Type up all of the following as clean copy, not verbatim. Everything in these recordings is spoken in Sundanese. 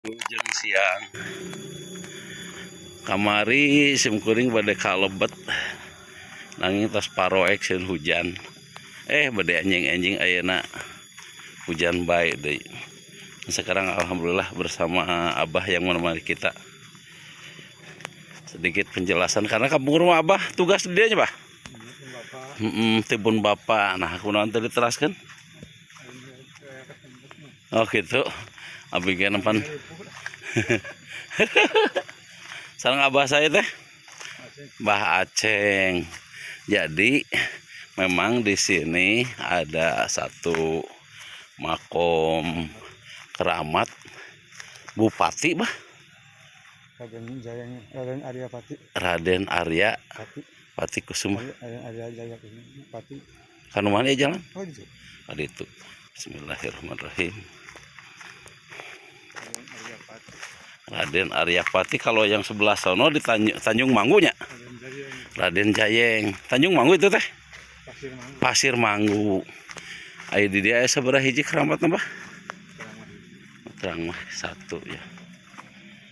Wilujeng siang. Kamari sim kuring bade kalebet nanging tos paroek sieun hujan. Bade anjing-anjing ayeuna hujan bae deui. Sekarang alhamdulillah bersama Abah yang menemani kita. Sedikit penjelasan karena kampung rumah Abah tugas dia nya, Bah. Tibun Bapak. Nah, kunaon teu diteraskeun? Oh gitu. Abi ge nempan. Sareng abah saya teh Bah Aceng. Jadi memang di sini ada satu makom keramat Bupati, Bah. Raden Jaya, Raden Arya Pati. Raden Arya Pati. Pati Kusuma. Raden Arya Jaya Pati. Kanu mana ya jalan? Oh gitu. Ada itu. Bismillahirrahmanirrahim. Raden Arya Pati. Raden Arya Pati kalau yang sebelah sono di Tanjung Manggunya. Raden Jaya. Raden Jayeng. Tanjung Manggu itu teh? Pasir Manggu. Pasir Manggu. Ayo di dia aya sabaraha hiji keramat, Bah? Terang mah satu ya.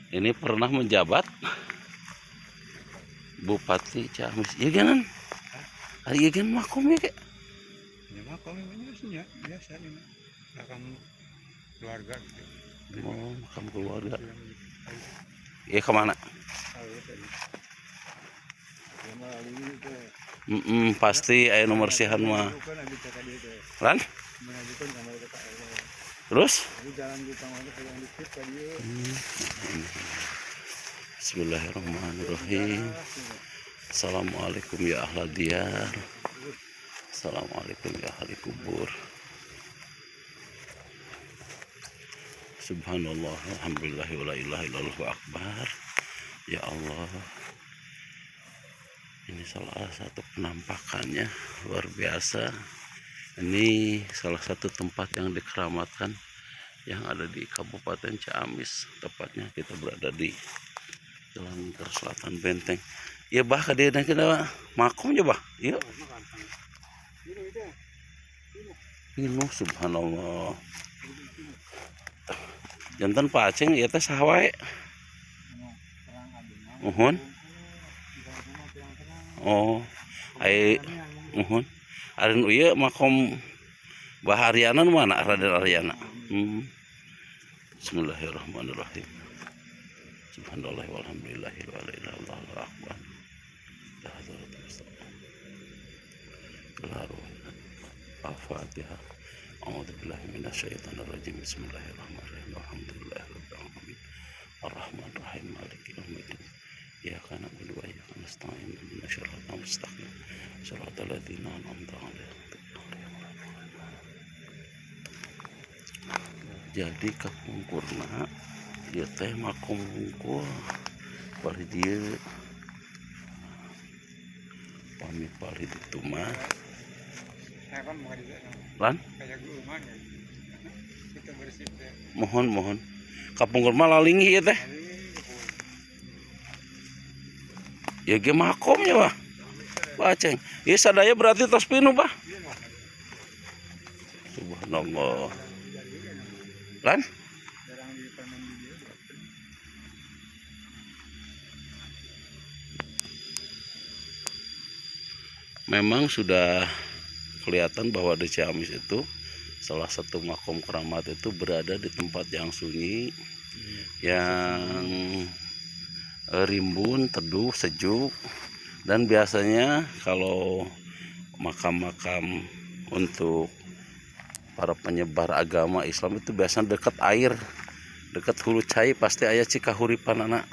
Ini pernah menjabat Bupati Ciamis. Iya kan? Ari ieu kan makom ya, Kek? Ya makom ini ya biasa ini. Makam keluarga gitu. Oh, makam keluarga. Iya kemana? Pasti aya nu mersihan mah. Lan? Terus? Bismillahirrahmanirrahim. Assalamualaikum ya ahla diyar. Assalamualaikum ya ahli kubur. Subhanallah, alhamdulillah, wa la ilaha illallah wa akbar. Ya Allah. Ini salah satu penampakannya luar biasa. Ini salah satu tempat yang dikeramatkan yang ada di Kabupaten Ciamis. Tepatnya kita berada di Jalan Selatan Benteng. Ya bah ka dieu kita makomnya, Bah. Iya. Ini subhanallah. Janten Pak Aceng ieu teh saha wae? Muhun. Oh, ai muhun. Ari nu ieu makom Bah Aryana nu mana? Raden Aryana. Bismillahirrahmanirrahim. Subhanallah walhamdulillah wa la ilaha illallah allahu akbar. La haula Al-Fatihah. A'udzu billahi minasyaitonir rajim. Bismillahirrahmanirrahim. Alhamdulillahirabbil alamin. Arrahmanir rahim. Maliki yaumiddin. Iyyaka na'budu wa iyyaka nasta'in. Ihdinas siratal mustaqim. Siratal ladzina an'amta 'alaihim. Jadi kapungkurna ieu teh makom hungkul palih dieu, pami palih ditu mah lan mohon mohon kapungkur mah lalingih ieu teh ya ge makomnya, Bah. Bah Aceng ieu sadaya berarti tos pinuh, Bah. Subhanallah. Lan memang sudah kelihatan bahwa di Ciamis itu salah satu makom keramat itu berada di tempat yang sunyi, yang rimbun, teduh, sejuk, dan biasanya kalau makam-makam untuk para penyebar agama Islam itu biasanya dekat air, dekat hulu cai pasti aya cikahuripan anak.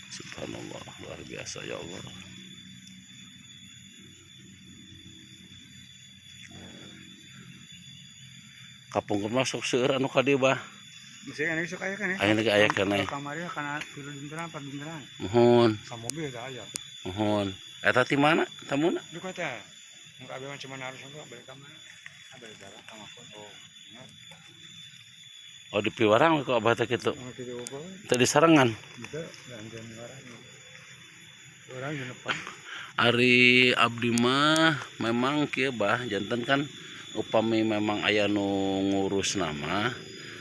Subhanallah, luar biasa ya Allah. Kapungkur mah sok seueur anu ka dieu, Bah. Misalnya ini sok aya kan ya? Aya ge aya keneh. Kamari kana 3 dintenan, 4 dintenan. Muhun. Ka mobil teh aya. Muhun. Eta ti mana tamuna? Duka teh. Mun abi mah cuma harus balik ka mana? Balik darah ka makon. Oh. Oh, di piwarang ku abah teh kitu. Oh, kitu. Teu disarengan. Bisa, dan warang. Orang genepan. Ari abdi mah memang kieu bah, janten kan upami memang aya nu ngurus nama,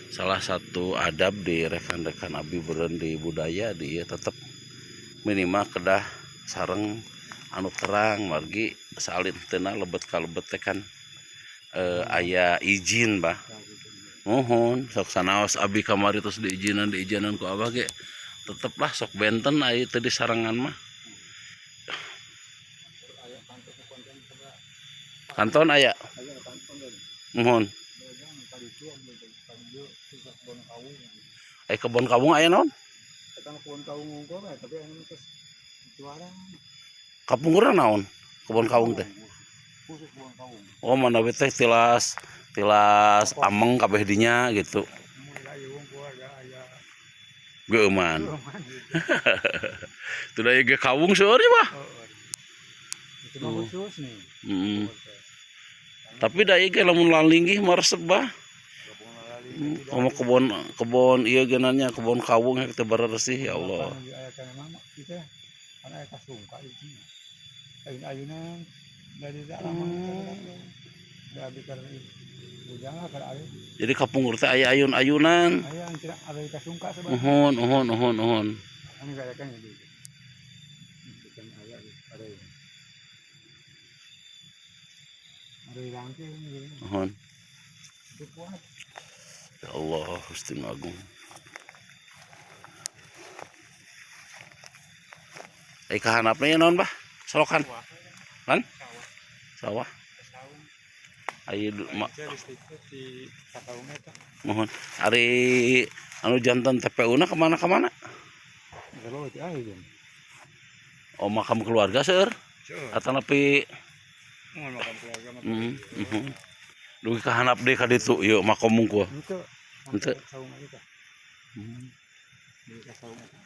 salah satu adab di rekan-rekan abdi beureun di budaya di ieu tetep minimal kedah sareng anu terang, margi saalintena lebet ka lebet teh kan aya izin bah. Nah, gitu. Muhun sok sanaos abdi kamari terus diizinan diizinan ku abah ge teteplah sok benten aya teu disarengan mah. Aya kantor konten coba. Kanton aya. Aya kanton dan Muhun. dagang kali itu ambil kali itu susah kebon kawung. Aya kebon kawung aya naon? Eta kebon kawung unggul ya, tapi anu terus juara. Kapungkurna naon? Kebon kawung teh. Khusus kebon kawung. Oh, manawi teh tilas tilas ameng kabeh dinya gitu. Mulai wungkul ada aya. Geuman. Geuman gitu. Teu da ge kawung seueur mah. Oh, itu mah khusus nih. Heeh. Tapi da ieu ge lamun lalinggih mah resep bah. Komo kebon kebon ieu geunanya kebon kawung teh beresih ya Allah. Aya kana mah itu kan aya kasungka itu. Ayun-ayunan dari lama da abdi keur bujang lah keur ayeuna. Jadi kapungkur teh aya ayun-ayunan. Aya cenah ada kasungka sebenarnya. Uhun uhun uhun uhun. Anu gaya kan gitu. Itu kan aya ada ya. Ada langke ini. Uhun. Itu kuat. Ya Allah, Gusti Agung. Eh kahanapna ya naon bah? Solokan. Kan? Sawah. Sawah. Ayo ma di kakaung eta. Mohon. Ari anu janten TPU na kemana-kemana? Kalau itu aya jeung. Oh, makam keluarga seueur atau nepi Mun makam keluarga mah. Dugi kahanap deui ka ditu ieu makom mungkul. Henteu. Henteu. Saung eta. Di saung eta.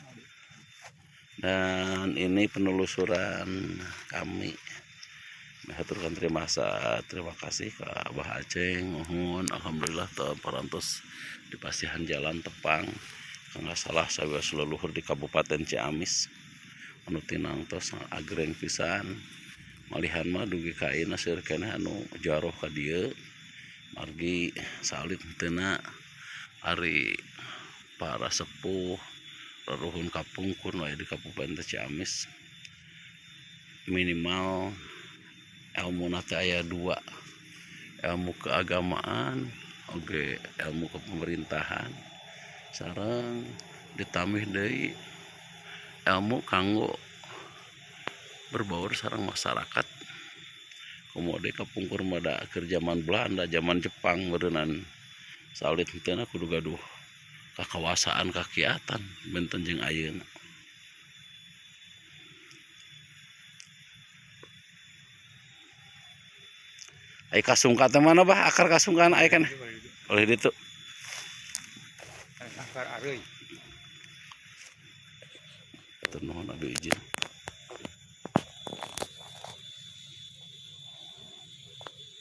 Dan ini penelusuran kami. Mengaturkan terima terima kasih ke Abah Aceng, mohon alhamdulillah teu parantos dipasihan jalan tepang. Kalau nggak salah sawios leluhur di Kabupaten Ciamis. Anu tinangtos agreng pisan. Malihan mah dugi ka ayeuna seueur keneh anu jaroh ka dieu. Margi salit henteu ari para sepuh leluhur kapungkur nu aya di Kabupaten Ciamis minimal ilmu teh aya dua, ilmu keagamaan oge ilmu kepemerintahan, sareng ditambih deui ilmu kanggo berbaur sareng masyarakat. Komo deui kapungkur mah da keur zaman Belanda, zaman Jepang meureunnan salit henteu kudu gaduh kakawasaan kakiatan benten jeung ayeuna. Ai kasungka teh mana bah akar kasungkaan aya kan oleh ditu. Akar areuy. Hatur nuhun, abdi izin.